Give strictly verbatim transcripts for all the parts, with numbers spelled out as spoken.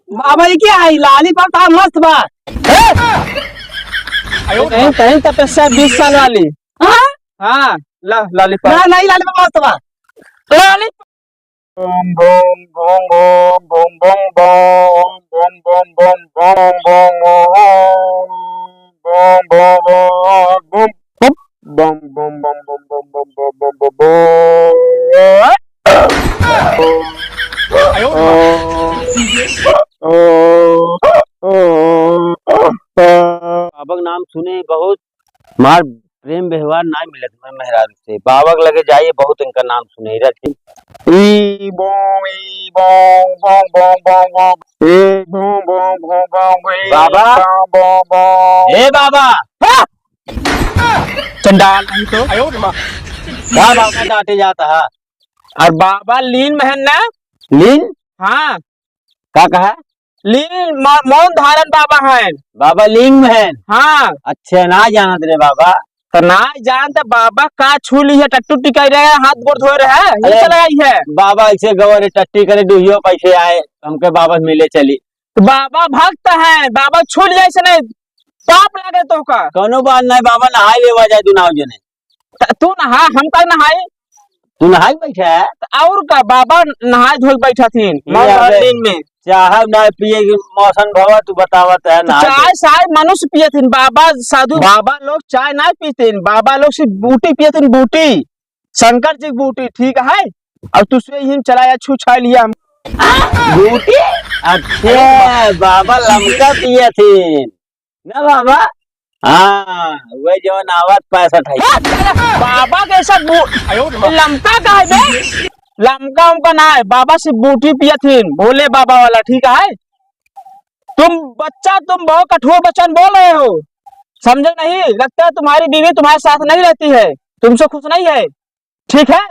बाबा, ये क्या है? Lollipop तो मस्त बा। कहीं, कहीं तपस्या बीस साल वाली। हाँ? हाँ, ला, lollipop। ना, नहीं, lollipop मस्त बा। Lollipop। बाबा के नाम सुने बहुत, मार प्रेम व्यवहार ना मिलत मैं मेहरारू से। बाबा के लगे जाइए, बहुत इनका नाम सुने रहते। ई बो, ई बो, बो, बो, बो, बो। ए बो, बो, बो, बो, बो, ई बाबा। बो, बो, बो। ए बाबा। हाँ। चंडाल नहीं तो। का बाबा डांटे जाता है? और बाबा लीन में है ना? लीन? हाँ। का कहा? लीन म-, मौन धारण बाबा हैं। बाबा लिंग में हैं? हाँ। अच्छा, ना जानत रे बाबा। तो ना जानत बाबा का छू ली है, टट्टू टिकाई रहे, हाथ गोड़ धोए रहे, ये अरे चला आई है। बाबा ऐसे गवर टट्टी करे, डुहियो पैसे आए, हमके बाबा से मिले चली। तो बाबा भक्त हैं, बाबा छू लिया ऐसे नहीं, पाप लागे तो का। कौनो बात नहीं बाबा, नहाई लेवा जाए दुनाव जने। त-, तू नहा, हम का नहाई? तू नहाई बैठा है? त और का, बाबा नहाए धोए बैठा थीन, ये मौन अबे, धारण में। चाह ना पिए के मौसम भवा, तू बतावत है, तो नहा चाय, दे। चाय मनुष्य पिए थीन, बाबा साधु, बाबा लोग चाय ना पीते, बाबा लोग सिर्फ बूटी पिए थीन, बूटी, शंकर जी की बूटी, ठीक है? और तू से ही चला या छू छा लिया हम। बूटी? अच्छा, बाबा लमका पिए थीन। ना बाबा? हाँ, वही जवन आवत पैंसठ है। बाबा के ऐसा बू-, लमका का है बे? लमका उमका ना है, बाबा से बूटी पियत हिन, भोले बाबा वाला, ठीक है? तुम बच्चा, तुम बहुत कठोर वचन बोल रहे हो, समझे नहीं? लगता है तुम्हारी बीवी तुम्हारे साथ नहीं रहती है, तुमसे खुश नहीं है। ठीक है?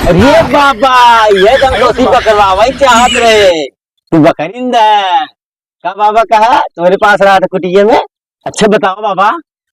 अरे बाबा, ये जंगोसी बकरवावई चाहत रहे। तू बकरिंदा। का बाबा कहा? तुम्हारे पास रहा था कुटिया में। अच्छा बताओ बाबा।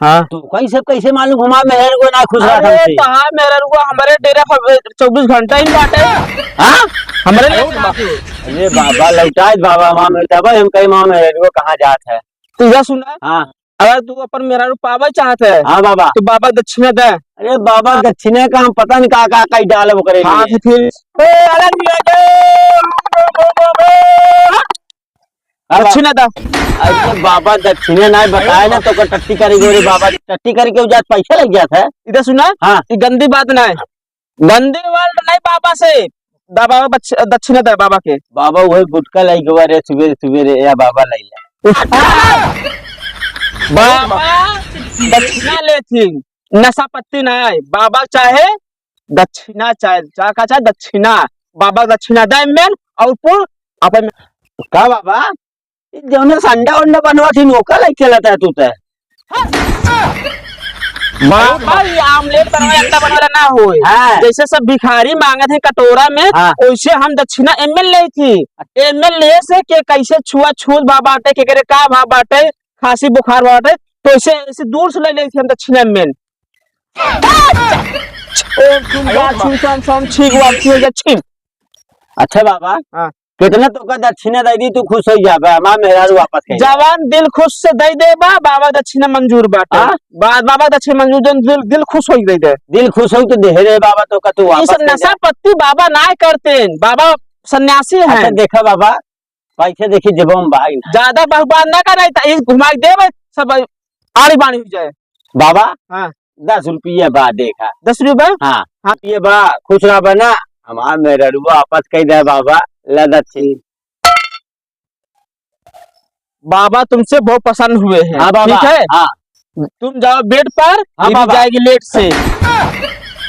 हाँ। तो कहीं सब कैसे मालूम हुआ मेहर को ना खुश रहा अरे हमसे? कहाँ मेहर को, हमारे डेरा पर चउबीस घंटा ही बाटे। हाँ? हमारे लिए अरे बाबा, लौटाए बाबा, वहाँ मिलता है भाई, हम कहीं वहाँ मेहर को कहाँ जात है? तो यह सुना? हाँ। अगर तू अपन मेहरारू पावे चाहत है, हाँ बाबा। तो बाबा दक्षिणा दे। अरे बाबा, दक्षिणा का हम पता नहीं का, का, का डाल वो करे हाँ, लिए। तो फिर, ए, अरे नहीं, अरे, हाँ बाबा। दक्षिणा दा। अरे बाबा, दक्षिणा नहीं बताए ना, तो का टट्टी करी गोरे बाबा, टट्टी करी के जात पैसा लग जात है। इधर सुना? हाँ। ये गंदी बात ना है। गंदी वर्ड नहीं बाबा से, दा बाबा बच-, दक्षिणा दे बाबा के। बाबा वही गुटखा लाई के बारे सुबेरे सुबेरे या बाबा लाई ले। बाबा दक्षिणा लेथिन, नशा पत्ती ना आए। बाबा चाहे दक्षिणा चाहे, का, का चाहे दक्षिणा। बाबा दक्षिणा दे मेन और पुल अपन का बाबा? ई जौने संडा उंडा बनवा थी, ओका लइके चलत है तू ते। बाबा, ई आमलेट बनवा, अंडा बनवाला ना होए। हाँ। जैसे सब भिखारी मांगत है कटोरा में, हाँ। वैसे हम दक्षिणा एमएल ले थी। एमएल ले से के कैसे छुआछूत भा बाटे, के करे का भा बाटे, खांसी बुखार बाटे, तो ऐसे, ऐसे दूर से ले ले थी हम दक्षिणा एमएल। ओ, तुम जा, छू, छम, छम, छीक, वाक, छू, जा, छीन। अच्छा बाबा, हाँ। कितना तोका दक्षिणा दे दी, तू खुश हो जाबे, हमार मेहरारू वापस कही। जवान दिल खुश से दे दे बा, बाबा दक्षिणा मंजूर बाटे। हाँ? बा-, बाबा दक्षिणा मंजूर, जौन दिल, दिल खुश हो दे दे। दिल खुश हो तो दे रे बाबा, तोका तू ई वापस सब कही नशा दे। पत्ती बाबा ना करते, बाबा सन्यासी हैं। अच्छा देखा बाबा, पैसे देखी जेबो में बा ही ना। ज्यादा बकवास ना करे, त ई घुमाई देबे, सब आड़ी बाड़ी हो जाए। बाबा, हाँ। दस रुपये बा, देखा। दस रुपये? हाँ। हाँ। ये बा, खुश रहा बा ना, हमार मेहररुआ वापस कही दे बाबा, ले दक्षिण। बाबा तुमसे बहुत पसंद हुए हैं, हाँ बाबा, ठीक है? हाँ। तुम जाओ बेड पर, हाँ बीबी बाबा। जाएगी लेट से।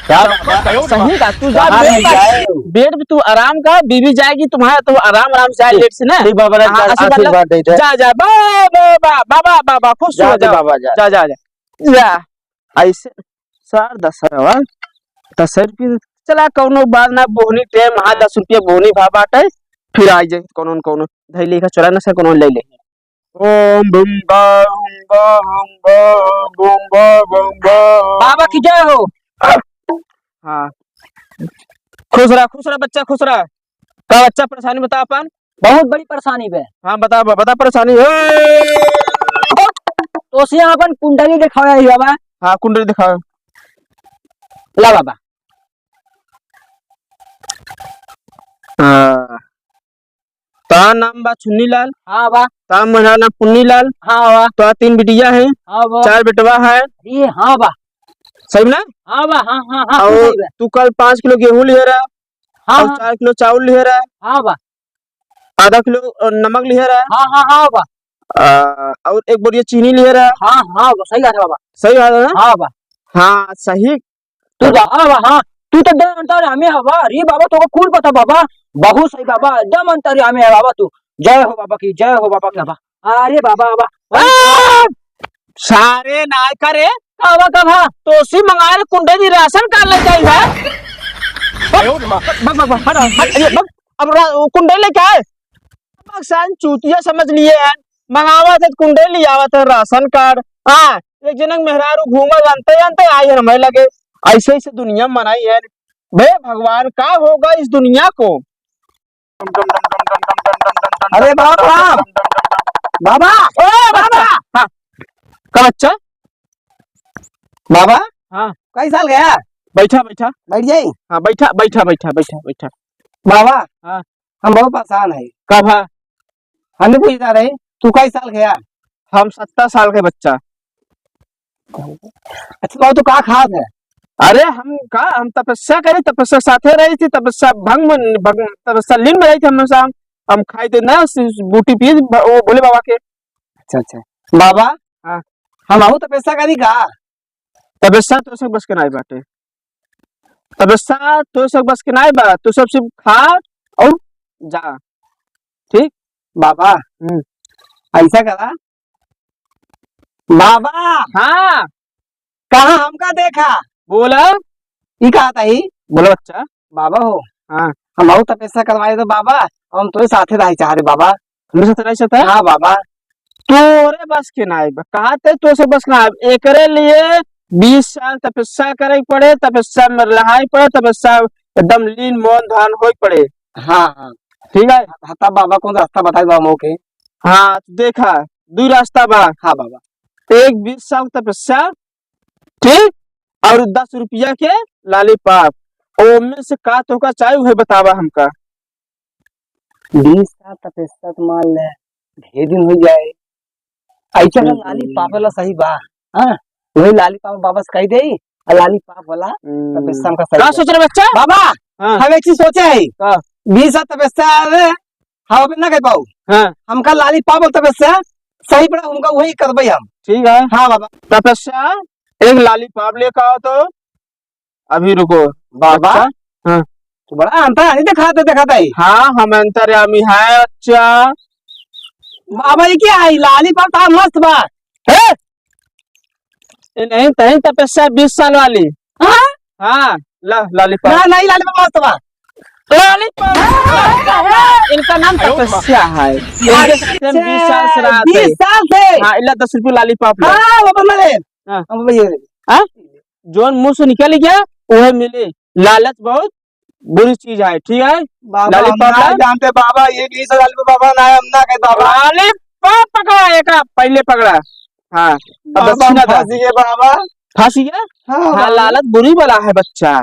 क्या बाबा? सही का, तू जा कहाँ बेड मिल पर, जाए? बेड पे तू आराम कर, बीबी जाएगी तुम्हारा, तो आराम आराम से जाए ठीक, लेट से ना। ठीक बाबा, हाँ, आशीर्वाद आशीर्वाद दे दे। जा, जा, बा-, बा-, बा-, बाबा, बाबा, खुश जा हो तो जाओ। बाबा, जा। जा, जा, जा। या, ऐसे सार दस है, दस रुपये, चला, कौनो बात ना, बोहनी टाइम, हाँ, दस रुपये बोहनी भा बाटे, फिर आ जाए, कौनो न कौनो, धैले का चोरा न से, कौनो ले ले। ओम बम बम बम बम बम बम बम। बाबा की जय हो। हाँ। खुश रहा, खुश रहा बच्चा, खुश रहा। का बच्चा परेशानी बता अपन? बहुत बड़ी परेशानी बे। हाँ, बता, बता परेशानी। ए! तोसे आपन कुंडली देखावे ही बाबा। हाँ, कुंडली देखावे। ला बाबा। हाँ। तोहार नाम बा छुन्नी लाल? हाँ बा। तोहार मेहरारू नाम पुन्नी लाल? हाँ बा। तोहार तीन बिटिया है? हाँ बा। चार बेटवा है? अरे हाँ बा। सही ना? हाँ बा, हाँ, हाँ, हाँ, और सही बा। तू कल पाँच किलो गेहूं लिहे रहा, हाँ, और हाँ। चार किलो चाउर लिहे रहा, हाँ बा। आधा किलो, अ, नमक लिहे रहा, हाँ, हाँ, हाँ बा। अ, और एक बोरिया चीनी लिहे रहा। हाँ, हाँ बा, सही बात है बाबा। सही बात है ना? हाँ बा। हाँ, सही तू बा, हाँ, हाँ, तू तो एकदम अंतर्यामी है बाबा। अरे बाबा, तोका कुल पता बाबा, बहुत सही बाबा, एकदम अंतर्यामी है बाबा तू। जय हो बाबा की, जय हो बाबा की बाबा। अरे बाबा, बाबा। आ! सारे नाय का रे? का बा, का बा? तोसी मंगाए कुंडे दी राशन कार्ड लेके आई है। बक, बक, बक, बक, हट, हट, ये बक, अब रा-, कुंडे लेके आए। भगसान चूतिया समझ लिए हैं, मंगावत है कुंडे, ले आवत है राशन कार्ड। हाँ, एक जनक मेहरारू घूमल जानते जानते आई है हमारे लगे। ऐसे ऐसे दुनिया में बनाई है। बे भगवान, का होगा इस दुनिया को? अरे बाबा, बाबा, ओ बाबा। हाँ, का बच्चा? बाबा, हाँ। कई साल गया? बैठा, बैठा। बैठ जाई? हाँ, बैठा, बैठा, बैठा, बैठा, बैठा। बाबा, हाँ। हम बहुत परेशान है। का भा? हम भी पूछता रहे, तू कई साल गया? हम सत्तर साल के बच्चा। अच्छा बाबा, तू का खात है? अरे हम का, हम तपस्या करी, तपस्या साथे रही थी, तपस्या भंग में, भंग, तपस्या लीन में रही थी हमेशा। हम, हम खाई थे ना, बूटी पी भ-, वो भोले बाबा के। अच्छा, अच्छा। बाबा, हाँ। हम आहू तपस्या करी का? तपस्या तो सब बस के नाई बाटे। तपस्या तो सब बस के नाई बा। तू सब सिर्फ खा और जा। ठीक? बाबा, हम्म। ऐसा करा। बाबा। हाँ। कहाँ हमका देखा? बोला। ई कहा था ही? बोला बच्चा। बाबा हो। हाँ। हम बहुत तपस्या करवाए तो बाबा, हम तो साथे रही चाह रहे बाबा। हमरे साथ रही चाहता है? हाँ बाबा। तोरे बस के नाई बा। कहा ते तो से बस के नाई। एकरे लिए बीस साल तपस्या करे के पड़े, तपस्या में रहाई पड़े, तपस्या एकदम लीन मौन ध्यान होई पड़े। हाँ, हाँ। ठीक है? हाँ, तब बाबा कौन रास्ता बताई बाबा हमके? हाँ, तो देखा, दो रास्ता बा। हाँ बाबा। एक बीस साल तपस्या, ठीक, और दस रुपया के लॉलीपॉप, ओमे से का तोहका चाही, उहे बतावा हमका। बीस साल तपस्या तो मान ले, ढेर दिन हो जाए। ऐसा का हम्म। लॉलीपॉप वाला सही बा, हाँ, वही लॉलीपॉप वापस कह दे, और लॉलीपॉप वाला हम्म। तपस्या हमका सही का बा। सोच रहे बच्चा? बाबा, हाँ। हम एक चीज सोचे है। का? बीस साल तपस्या रे, हम अबे ना कर पाऊ। हाँ। हमका लॉलीपॉप और तपस्या सही पड़ा, हमका वही करबे हम। ठीक है। हाँ बाबा। तपस्या, एक लॉलीपॉप लेके आओ तो। अभी रुको। बाबा। अच्छा? हाँ। तू बड़ा अंतर्यामी दिखाते, दिखाते ही। हाँ, हम अंतर्यामी है, अच्छा। बाबा, ये क्या है? लॉलीपॉप तो मस्त बा। है? ये नहीं, तही तपस्या बीस साल वाली। हाँ? हाँ, ला, लॉलीपॉप। ना, नहीं, लॉलीपॉप मस्त बा। लॉलीपॉप। इनका नाम तपस्या है। इनके साथ हम बीस साल से रहते। बीस साल से? हाँ, इला दस रुपये लॉलीपॉप ला। हाँ, वो बना ले। हाँ। हम भैया। हाँ? जोन मुंह से निकल गया, वह मिले। लालच बहुत बुरी चीज है, ठीक है? बाबा, हम लॉलीपॉप ना ला। जानते बाबा, ये बीस हजार रुपये बाबा ना, हम ना कहे बाबा। लॉलीपॉप पकड़ा, एक पहले पकड़ा। हाँ, अब बाबा, दक्षिणा दे। फंस गए बाबा। फंस गया? हाँ, हाँ, बाबा। लालच बुरी बला है बच्चा,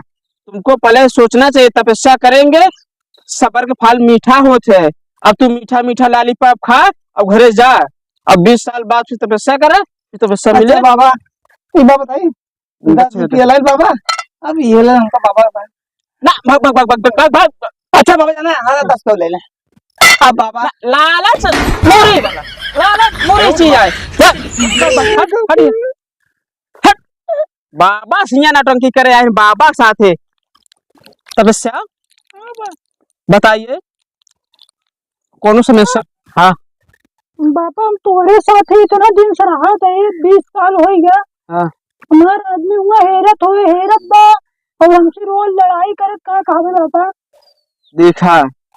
तुमको पहले सोचना चाहिए। तपस्या करेंगे, सबर के फल मीठा होत है। अब तू मीठा मीठा लॉलीपॉप खा, अब घरे जा। अब बीस साल बाद फिर तपस्या करा, फिर तपस्या अच्छा मिले। बाबा, ये बात बताई, दस रुपया लाइल बाबा, अब ये ले हमका बाबा, बाबा। ना, भाग, भाग, भाग। अच्छा बाबा जाना, हाँ, दस को ले ले। अब बाबा। ला-, लालच बुरी बला, लालच बुरी चीज है। हट, हट, हट, हट। बाबा सिया नौटंकी करे आए हैं, बाबा साथे। तपस्या, बताइए, कौनो समस्या? हाँ। बाबा, हम तोहरे साथे इतना दिन से रहत है, बीस साल हो गया। हाँ। हमार आदमी हुआ हेरत होए, हेरत बा, और हमसे रोज लड़ाई करत, का कहबे बाबा? देखा,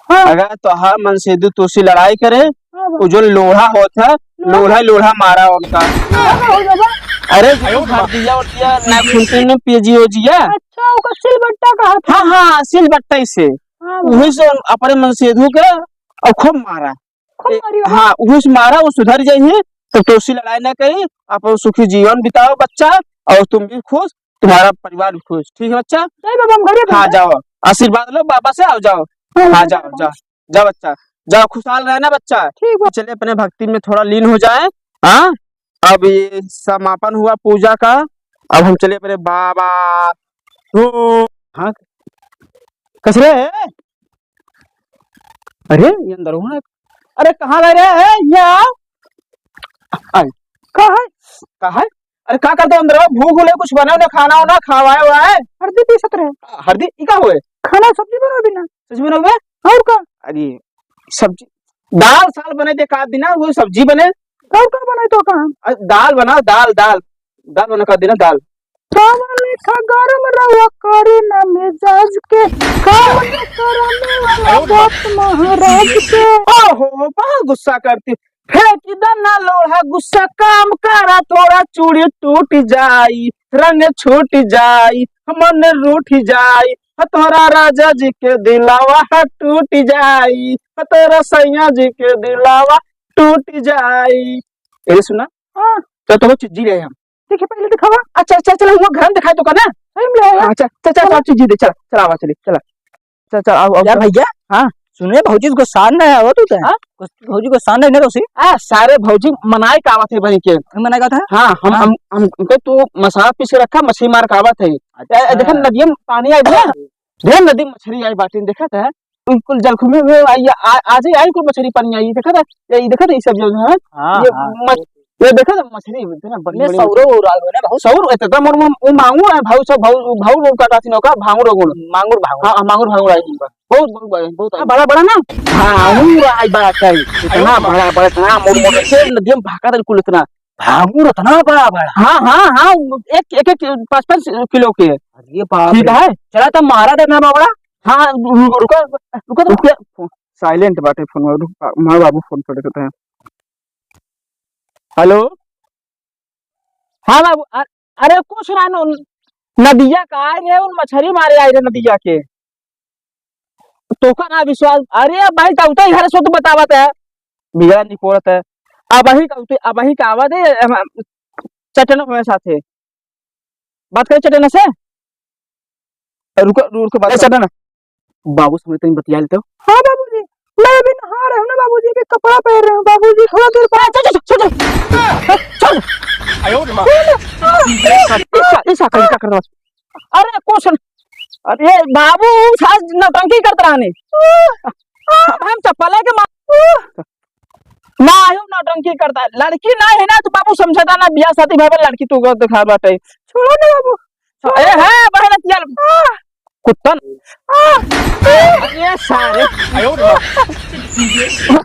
हाँ। अगर तोहार मनसेधू तोसे लड़ाई करे, हाँ बाबा। वो जो लोढ़ा होत है, लोढ़ा? लोढ़ा, लोढ़ा मारा उनका। लोढ़ा हो बाबा। अरे, जो हरदिया उरदिया ना खूंटे में पिए जियो जिया। अच्छा, ओकर सिलबट्टा कहा था। हाँ, हाँ, सिलबट्टा इसे। हाँ बाबा। वही से अपने मनसेधू के और खूब मारा। खूब ए, मारी बाबा। हाँ, उस मारा, वो सुधर जाई है, तो तोसी लड़ाई ना करी, अपन सुखी जीवन बिताओ बच्चा, और तुम भी खुश, तुम्हारा परिवार भी खुश, ठीक है बच्चा? नहीं बाबा, हम घरे हाँ, बैठे। जाओ, आशीर्वाद लो बाबा से, आओ, जाओ। हाँ, हाँ, जाओ, जाओ। जाओ बच्चा, जाओ, खुशहाल रहना बच्चा। ठीक बा। चलिए अपने भक्ति में थोड़ा लीन हो जाए। हाँ, अब ये समापन हुआ पूजा का, अब हम चलिए अपने बाबा। ओ, हाँ, कसरे है? अरे, ये अंदर हो ना। अरे, कहाँ रह रहे हैं? ये आओ। आए। का है? का है? अरे, का करते हो अंदर? भूख उले कुछ बने उन्हें खाना उना खवाए हुआ है? हरदी पीसत रहे। हरदी? ई का हुए? खाना सब्जी बनावे ना। सब्जी बनावे? और का? अरे, सब्जी, दाल साल बने थे, का दिन ना, वो सब्जी बने। और का बनाई तो का? अरे, दाल बनाओ, दाल, दाल। दाल बना का दिन ना, दाल। कावा लेखा गरम रवा करे ना मिजाज के, काम न कराने वाला बाप महाराज के। ओहो, बहुत गुस्सा करती। फेंक द ना लोढ़ा गुस्सा, काम करा थोड़ा, चूड़ी टूट जाई, रंग छूट जाई, मन रूठ जाई, तोरा राजा जी के दिलावा टूट जाई, तोरा सैया जी के दिलावा टूट जाई। ए सुना, हाँ। तो, तो चीज जी रहे हम। देखिए, पहले दिखावा। अच्छा, अच्छा, चला, वो घर में दिखाई तो का ना? सही में ले आया। अच्छा, चल, चल, चला। चल, चीज जी दे, चला, चला, आवा, चली, चला। चल, चल, आओ, आओ, यार चल। भैया, हाँ। सुने, भौजी को गुस्सा नहीं आवा तू ते? हाँ? भौजी को गुस्सा नहीं ना रोसी? आ, सारे भौजी मनाए का आवत है बनी के। मनाए का था? हाँ, हम, हाँ। हम, हम, हमको तू मसाला पीस के रखा, मछली मार के आवत है। अच्छा। ए, देखा नदिया में पानी आई बा। ढेर नदी मछली आई बाटे, देखा था? बिल्कुल जलखुमे में आई, आ, आज ही आई कुल मछली पानी आई, देखा था? ये, ये देखा था, ये सब जो है, हाँ, ये हाँ। मछ-, ये देखा था मछली, इतना बड़ी, मैं बड़ी सौरो मछली। उड़ाल हो ना, बहुत सौर, इतना मोर, मोर, वो मांगुर है, भाऊ सब, भाऊ, भाऊ लोग काटा थी नौका, भांगुर होगुन। मांगुर, भांगुर। हाँ, हाँ, मांगुर, भांगुर आई बा। बहुत, बहुत बड़ा, बहुत हाँ, आई। बड़ा, बड़ा ना? हाँ, भांगुर आई बड़ा, अच्छा है। इतना बड़ा, बड़ा, इतना मोर, मोर, से नदी में भागा था कुल इतना। भांगुर इतना बड़ा, बड़ा। हाँ, हाँ, हाँ, एक, एक, एक पाँच, पाँच किलो के। अरे बाप ठीक रे। है? चला तो मारा था ना बाबड़ा। हाँ, रु-, रु-, रुको, रुको तो। रुको। Silent बाटे फोन, रुक, माँ बाबू फोन कर देते हैं। हेलो, हाँ बाबू, अ-, अरे कुछ ना, न-, नदिया का आए रहे, उन मछरी मारे आए रहे नदिया के। तोका ना विश्वास, अरे भाई, तो उतना ही घर से तो बतावत है, बिगड़ा निपोड़त है। अब वही का, अब वही का आवा दे, हम, चटन हमारे साथ है, बात करे चटन से। रुको, रुको, बात ऐसा कर। ना, बाबू से मैं तनी बतिया लेता हूँ। हाँ बाबूजी, मैं अभी नहा रहा हूँ ना बाबूजी, अभी कपड़ा पहन रहा हूँ बाबूजी, थोड़ा देर बाद। चल, चल, चल, चल, चल। आयो रे माँ। ईसा, ईसा, कहीं का करना? अरे कुछ न-, अरे बाबू, आज नौटंकी करत रहने। हम, हम चप्पल लेके मार। ना आयो, नौटंकी करता है। लड़की ना है ना तो बाबू समझता ना, बियाह शादी भवन लड़की तू को दिखा बाटे। छोड़ो ना बाबू। ए, है, बहन, चल। कुत्तन। अरे सारे। आयो रे।